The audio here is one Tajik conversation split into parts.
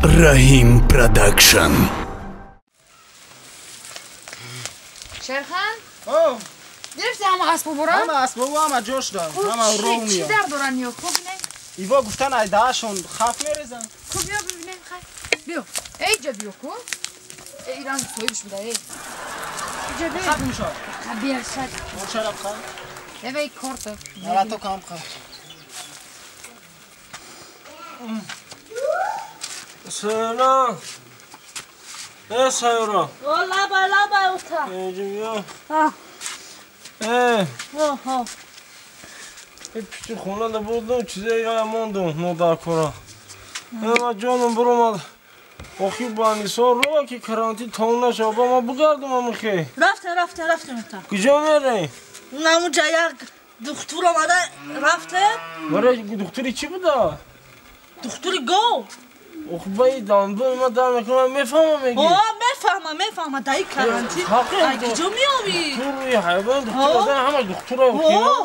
Раҳим Продакшн. Шерхан? Гирифти ҳама асбобора? Ҳама асбобо ҳама ҷош дорам. Ҳама ров Чӣ меояд. дар доран ё? Хуб не? Иво гуфтан ай даашон хаф мерезан. Хуб биё бибинем хай. Биё. Эй ҷа биё ку. Эй ранг соҳибш буда эй. Иҷа биё. Хаф мешавад. Биё шад. Чараб ха. Эвей корта. Нарато кам ха. Сена. Э сайра. О, лабай, лабай, уста. Э биё. А. Э. Оҳо. Э пишти хона да будум, чизе я мондум, нодаркора. Э ма ҷоном буромад. Охи банисо ро ки карантин тамом нашава, ба ма бугардум амихе. Рафтем, рафтем, рафтем, уста. Куҷо мерем? Намунҷа як духтур омада рафтем. Барои духтури чӣ буда? Духтури гов. Охи баи дандон ма дар мекунам, мефаҳмам меги. О, мефаҳмам, мефаҳмам, даи карантин. Ай куҷо меови? Духтури ҳайвон, духтур одам ҳама духтура. О,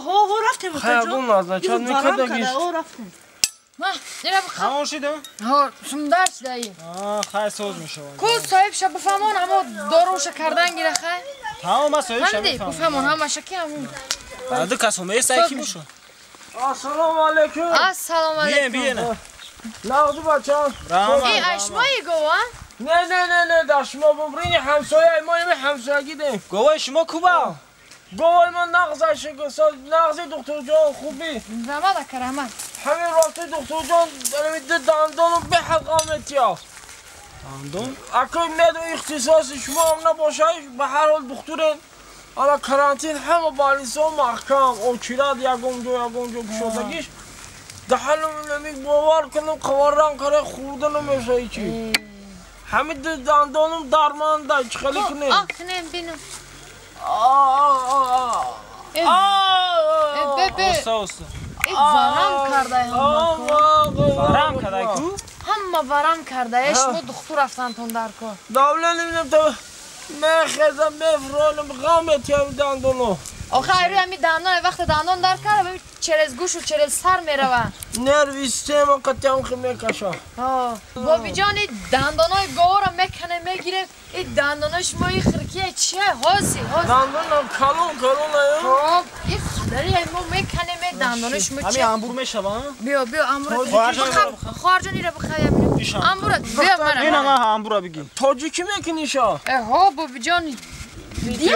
ҳо, ҳо, рафтем, уста ҷон. Хайвон назначат мекардагиш. О, рафтем. Ма, ира бихо. Тамом шидам? Ҳо, шумдар шудаи. А, хай соз мешавад. Ку соҳибша бифаҳмон, ҳамо доруша кардан гира хай. Тамом аст соҳибша Ҳамди, бифаҳмон ҳамаша ки ҳамун. Ду кас оместа ки мешавад. Ассалому алайкум. Ассалому алайкум. Биен, биен. Нағзу бачам. Эй, ай шумои гова? Не, не, не, не, дар шумо бубрини ҳамсоя, мо ими ҳамсоягӣ дем. Говои шумо куба? Говои мо нағза шикаса, нағзи духтурҷон хубӣ. Раҳмат ака, раҳмат. Ҳамин рости духтурҷон, ҳамин ду дандону беҳад ғам метия. Дандон? Ака меду ихтисоси шумо ҳам набошад, ба ҳар ҳол духтурен. Ана карантин ҳама балисо маҳкам, очирад ягон ҷо, ягон ҷо кушодагиш. Даҳанам нами бовар кунам, қаваррам кара хӯрда намешавад чи. Ҳамин ду дандонум дарманда, чӣ хеле кунем? А, кунем, бинам. Оста, оста. Варам кардай ҳама. Варам кардай ку? Ҳама варам кардай, шумо духтур рафтантон дар кор. Давланим та мехезам, мефронам, ғам метиям дандоно. Охе айрӯи ҳами дандон, вақте дандон дар карда, бибин через гӯшу через сар мерава. Нерви система қатъиам хи мекаша. Бобиҷон, и дандонои говора мекане, мегирем, и дандонои шумо и хиркия чия? Ҳози, ҳози. Дандонам калон, калон аю. Хоб, и қадари мо меканем, и дандонои шумо Ҳами чия? амбур мешава? Биё, биё, амбура. Хоҳарҷон, ира бихай, амбура, биё мара. Ина ма амбура бигир. Тоҷикӣ мекуниша? Э, ҳо, бобиҷон,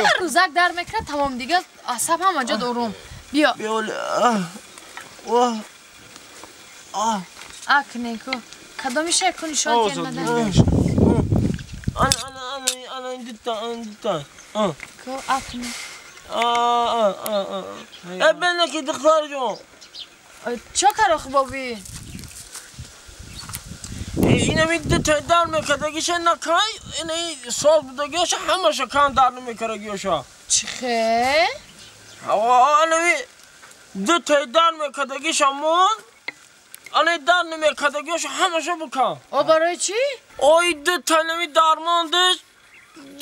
як рӯзак дар мекунад, тамом дига асаб ҳама ҷо дорум. Биё. Биё. Акне ку. Кадомиша ку нишон тиянада? Ана, ана, ана, ана, дита, ана, дита. Ку, акне. А. Э, бенаки духтарҷон. Чо кар охи боби? Инами дута дар мекардагиша накай, ини соз будагиша ҳамаша кан дар намекардагиша. Чӣ хе? Анами дута дар мекардагиша мон, ани дар намекардагиша ҳамаша букан. О, барои чӣ? Ой, дута нами дармондаш,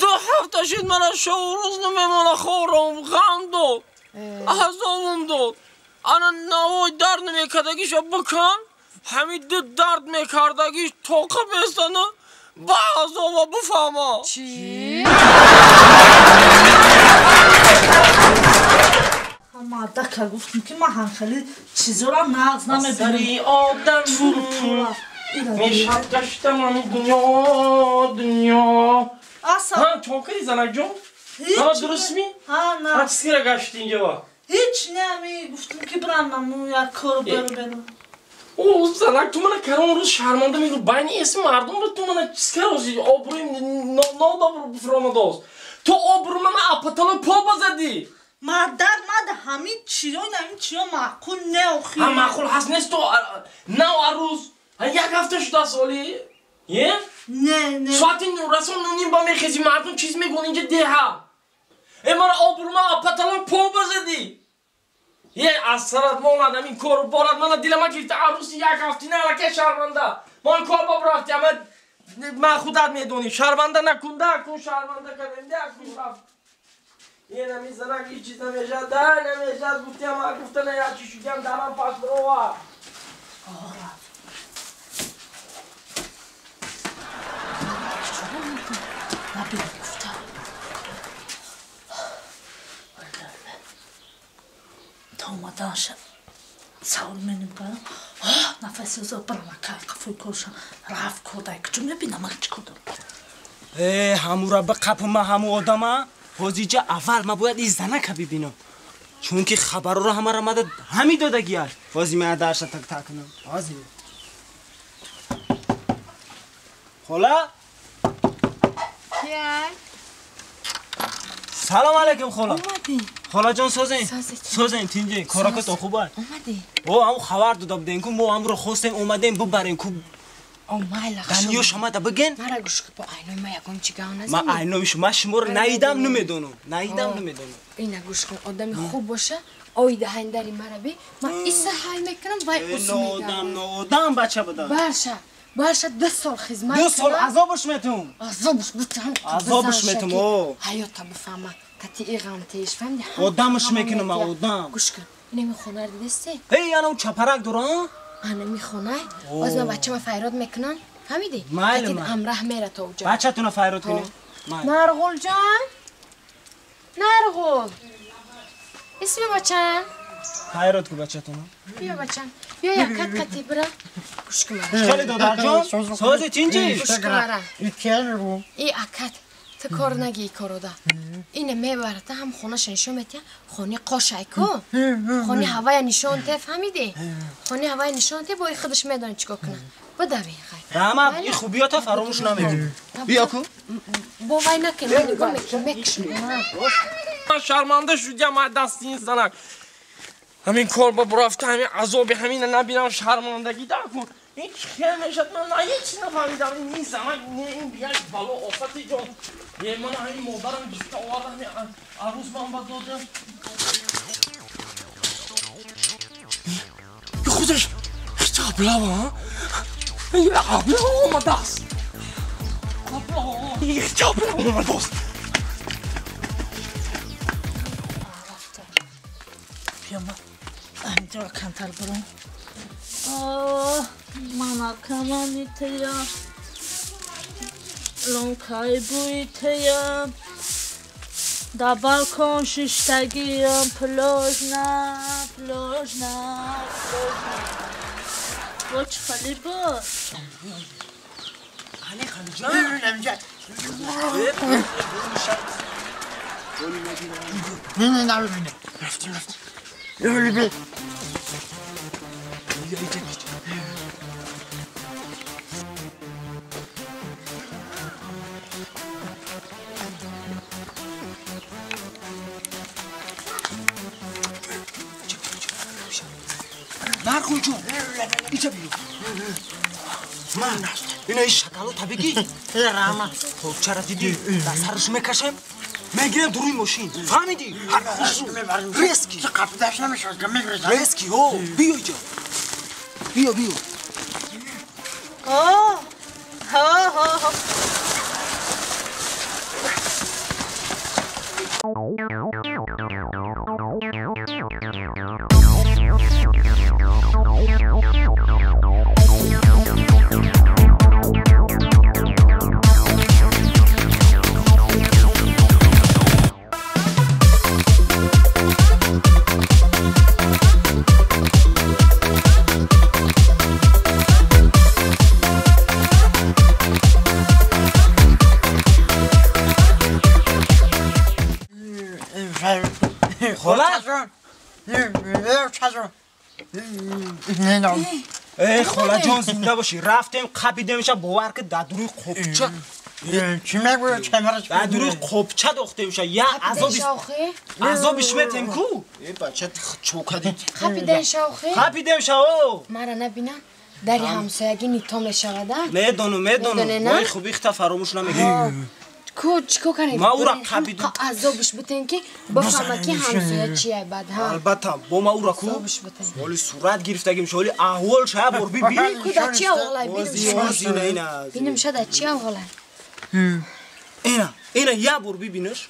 ду ҳафта шид мана шову рӯз намемона хӯрам, ғам дод, азобам дод. Ана навои дар намекардагиша букан, ҳамин ду дард мекардагиш тоқа местана, ба азоба буфаҳма. Чӣ? Мадака гуфтем ки ман ҳам хеле чизоро нағз намебинам. Сари одам мешад гаштам дунё, дунё. Ҳа, чон кардӣ занакҷон? Ҳама дуруст ми? Ҳа, на. Ҳа, чиз кира гашти инҷо? Ҳеч не, ами гуфтем ки бирам аму як кору беру беру. О, занак, ту мана карон рӯз шарманда мегӯ, байни эсми мардум буд, ту мана чиз карози, обрӯи нодобру фуромадост. Ту обрӯ мана апатало по базадӣ. Мадар, мада ҳамин чиё, ҳамин чиё маъқул не охи. Ҳа, маъқул ҳаст нест то нав арӯз. Як ҳафта шудааст оли. Е? Не, не. Соати расон нуним ба мехези, мардум чиз мегӯн инҷа деҳа. Э, мана обрӯ мана апатало по базадӣ. Е, аз сарат монад ҳамин кору борад, мана дилама гирифта арӯси як ҳафтина аллакай шарманда. Мо ин кор ба рафти, ама ман худат медонӣ, шарманда накунда, кун шарманда кардем, да кун рафт. Е, нами занак ҳеҷ чиз намешад, да намешад, гуфтиам, а гуфта на як чи шудиам, дарам пас барова. Набинам гуфта. Та омаданша савол меним кардам. Нафаси озо барам акай қафои коршам рафт кордай куҷо мебинам ман чӣ кор дорам. Э, ҳамура биқапма ҳаму одама. Ҳозиҷа аввал ма бояд ин занака бибинам. Чунки хабарро ҳамара мада ҳами додагиаш. Ҳози ман дарша так так кунам. Ҳози. Хола? Кия? Салом алейкум хола. Омадӣ? Холаҷон созен. Созен тинҷе коракато хуб аст. Омадӣ? О, ҳаму хабар дода будем ку мо ҳамро хостем омадем бибарем ку. О, майла. Даниё шомада биген? Мара гӯш кун, бо айнои ма ягон чӣ гав назанӣ. Ма айнои шумо шуморо наидам намедонам. Наидам намедонам. Ина гӯш кун, одами хуб боша, оида ҳайндари мара би, ман иса ҳай мекунам, вай ус Ноодам, мегардам. ноодам бача будам. Барша, барша 2 сол хизмат 2 сол кунам. азобш метум. Азобш бутам. Азобш метум, о. Ҳаёта бифаҳма. Кати и ғам теш, фаҳмиди? Одамш мекунам, ма, одам. Гӯш кун. Инами хонаро дидасти? Эй, ана чапарак дора? Анами хонай. Боз ман бачама файрод мекунам. Фаҳмиди? Майли, Кати майли. ҳамраҳ мера то уҷа. Бачатуна файрод кунем. Майли. Нарғулҷон. Нарғул. Исми бачам. Файрод ку бачатуна. Биё бачам. Биё якат кати бира. Гӯш кун мара. Хеле додарҷон, сози тинҷи. Гӯш кун мара. И акат ту кор наги корода. Ина мебарата ҳам хонаша нишон метия, хони қошай ку. Хони ҳавая нишон те, фаҳмиди? Хони ҳавая нишон те, бо и худаш медони чикор кунад. Бидави хай. Раҳмат, ин хубиёта фаромӯш намекунем. Биё ку. Бо вай накун, ман нигоҳ мекунам, мекушам. Ман шарманда шудям аз дасти ин занак. Ҳамин кор ба бурафта, ҳамин азоби ҳамина набинам, шармандагӣ дакун. Ин чӣ хел мешад? Ман на ҳеҷ чиз нафаҳмидам. Ин занак не, ин бияш бало офати ҷон. Е, ман ҳамин модарам гифта оварда, ҳамин арӯз ман ба додам. Худаш ҳеҷ аблава, аблава омадааст. Ҳеҷ аблава омадааст. Рафта. Биё ма ҳаминҷоро камтар бурам. Оҳ, мана камани тая. Лонкаи бӯи тая. Дар балкон шиштагиям, пложна, пложна, пложна. Бо чӣ хали буд? Али Халиҷон. Рафтем, рафтем. Нарғулҷон, иҷа биё. Ман ина ин шоколада бигӣ. Почара дидӣ, дар сараш мекашем, мегирем дуруи мошин. Фаҳмидӣ? Ҳар хушрӯ. Резкий. Резкий, ҳо, биё иҷа. Биё, биё. Ҳо, ҳо, ҳо, ҳо. Хола? Эй, холаҷон, зинда бошӣ. Рафтем, қапидемша, бовар ки дар дуруи қопча. Дар дуруи қопча дохтемша. Я азоби азобиш метем ку. Э, бача чокади. Қапиден шаохи? Қапидемша, о. Мара набинам. Дари ҳамсоягӣ нито мешавада? Медонам, медонам. Медонӣ, на? Мои хуби хта фаромӯш намекунем. Ку чико кардем? Ма ура қапидам. Азобиш бутен ки бифаҳма ки ҳамсоя чия бад ҳа. Албатта, бо ма ура ку. Азобиш бутен. Ҳоли сурат гирифтагим, ҳоли аҳвол ша бор биби. Ку да чи авғалай Ози, бинам. ози, ина, ина. Бинам ша да чи авғалай. Ина, ина я бор бибинаш.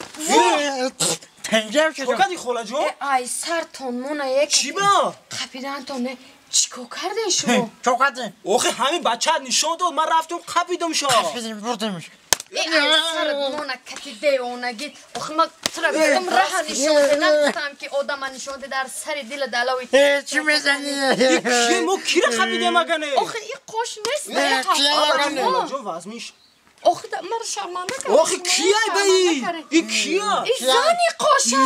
Чокади холаҷон? Ай сартон мона як. Чӣ ба? Қапидантон не чико карден шумо? Охи ҳамин бача нишон дод, ман рафтам қапидам ша. Сарат мона кати девонагит. Охи ма тура гуфтам раҳа нишон де, нагуфтам ки одама нишон де дар сари дила далави. Чӣ мезанӣ? Ки мо кира хабидем агане? Охи и қош нест. Ҷон вазмиш. Охи мара шарманда кард. Охи кияй ба и? И кия? И зани қоша.